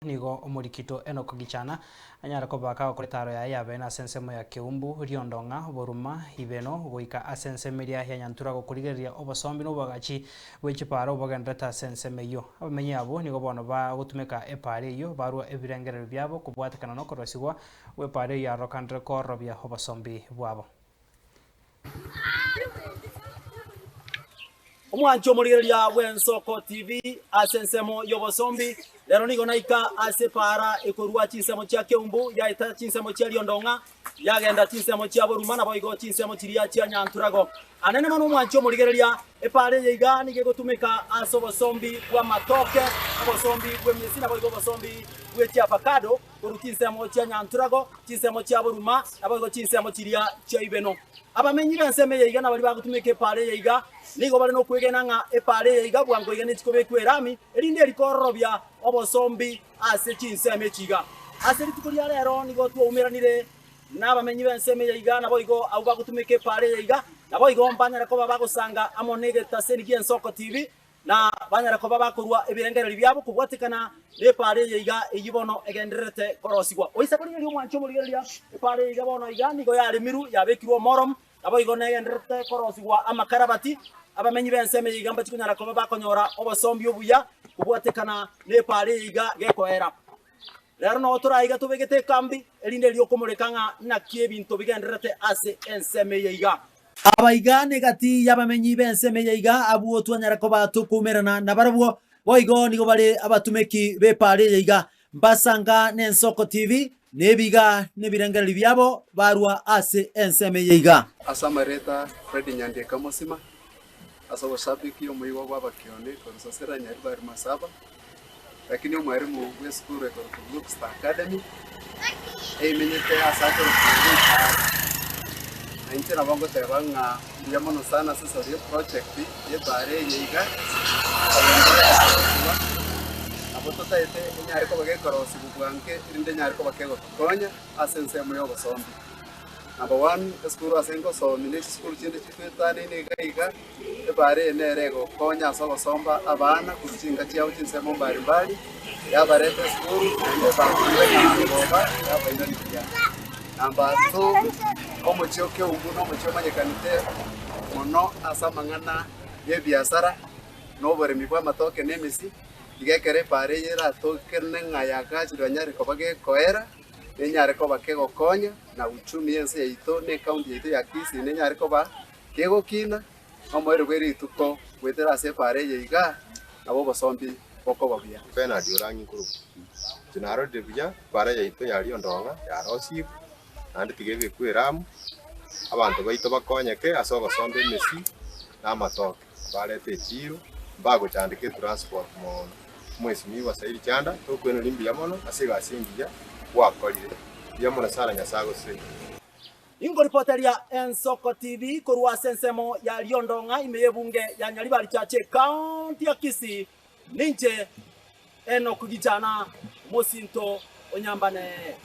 Nigo omorikito Enock Gichana anyare koba kagokora etaaro yaye y'abeene ase ensemo ya Keumbu, Riondong'a, Boruma, Ibeno, goika ase ensemo eria ya Nyantura gokorigereria obosombi na oboagachi bwe chipaara obogendererete ase ensemo eyio. Abamenyi abwo nigo bono bagotumeka epaara eyio barua ebirengererio biabo kobwatekana nokorosigwa gw'epaara eyio yarokanire koororobia obosombi bwabo. Omwanchi omorigereria bw'Ensoko TV ase ensemo y'obosombi, rero nigo naika ase epaara ekorua chinsemo chia Keumbu yaeta chinsemo chia Riondong'a yagenda chinsemo chia Boruma naboigo chinsemo chiria chia Nyanturago. Anene mono omwanchi omorigereria, epaara eye iga nigo egotumeka ase obosombi bw'amatoke, obosombi bw'emesi naboigo obosombi bwe chiavacado korwa chinsemo chia Nyanturago, chinsemo chia Boruma naboigo chinsemo chiria chia Ibeno. Abamenyi b'ensemo eye iga nabaria bagotumeka epaara eye iga, nigo bare nokwegena ng'a epaara eye iga bwango iga nechi kobekwa erami, erinde erikororobia obosombi ase chinsemo echi iga. Ase rituko ria rero nigo twaumeranire nabamenyi b'ensemo eye iga, naboigo abwo bagotumeka epaara eye iga, naboigo mbanyare koba bagosanga amo negetaseni gi'ensoko TV, na banyare koba bakorua ebirengererio biabo kobwatekana nepaara eye iga eyio bono egendererete korosigwa. Oise korigereria omwancho omorigereria, epaara eye iga bono iga nigo yaremirwe yabekirwe omoromu, naboigo negendererete korosigwa amakarabati. Abamenyi b'ensemo eye iga mbachie konyara koba bakonyora obosombi obuya kobwatekana nepaara eye iga gekoera. Rero noo tore aiga tobegete ekambi, erinde erio okomoreka ng'a naki ebinto bigendererete ase ensemo eye iga. Aba iga negati y'abamenyi b'ensemo eye iga, abwo twanyara koba tokoumerana nabarabwo, boigo nigo bare abatumeki b'epaara eye iga. Mbasanga n'Ensoko TV, na ebiga nebirengererio biabo barua ase ensemo eye iga. Ase amareta Fred Nyandieka Mosima, ase oboshabiki omoigwa bw'abakioni korwa Sosera Nyaribari Masaba, Lakini omwalimu bw'esukuru ekorokwa Blue Star Academy, eimenyete ase akorokwa Ruipaara. Na inche nabo ngoteba ng'a mbuya mono sana ase esori y'eproject y'epaara eye iga, egenderere korosigwa, nabo totaete enyare koba gekorosigwa bwango erinde enyare koba kegotokonya ase ensemo y'obosombi. Number one, esukuru ase ngosomia ne chisukuru chinde chitwetaneine iga iga, Ebaare eye nere egokonya ase ogosomba abana korwa chinka chiabo chinsemo mbari mbari, yabareta esukuru naende bakorire ng'a yabairania buya. Number two, omochie o Keumbu nomochie omanyekanete mono ase amang'ana y'ebiasara na oboremi bw'amatoke na emesi, iga ekero ebaare eye eratokene ng'a yagachirwe yanyare koba gekoera, nenyare koba kegokonya na uchumi y'ense yaito na ecounty yaito ya Kisii nenyare koba Kegokina nomoerio bwe rituko goetera ase epaara eye iga, nabo obosombi bokoba buya. Bernard Orang'i Nkurugu, Inche narorire buya epaara yaito ya Riondong'a yarosiigwe, naende tiga ebekwe eramu, abanto baito bakonyeke ase ogosomba emesi na amatoke, barete echiiro, mbagochandeka etransport mono. Omwesimigwa Sairi Chanda, tokweneria mbuya mono ase egasi engiya gwakorire. Mbuya mono sana Nyasae agosesenie. Inkoripoteria Ensoko TV korwa ase ensemo ya Riondong'a ime y'ebunge ya Nyaribari Church Ekaunti ya Kisii, ninche Enock Gichana, omosinto o Nyambane.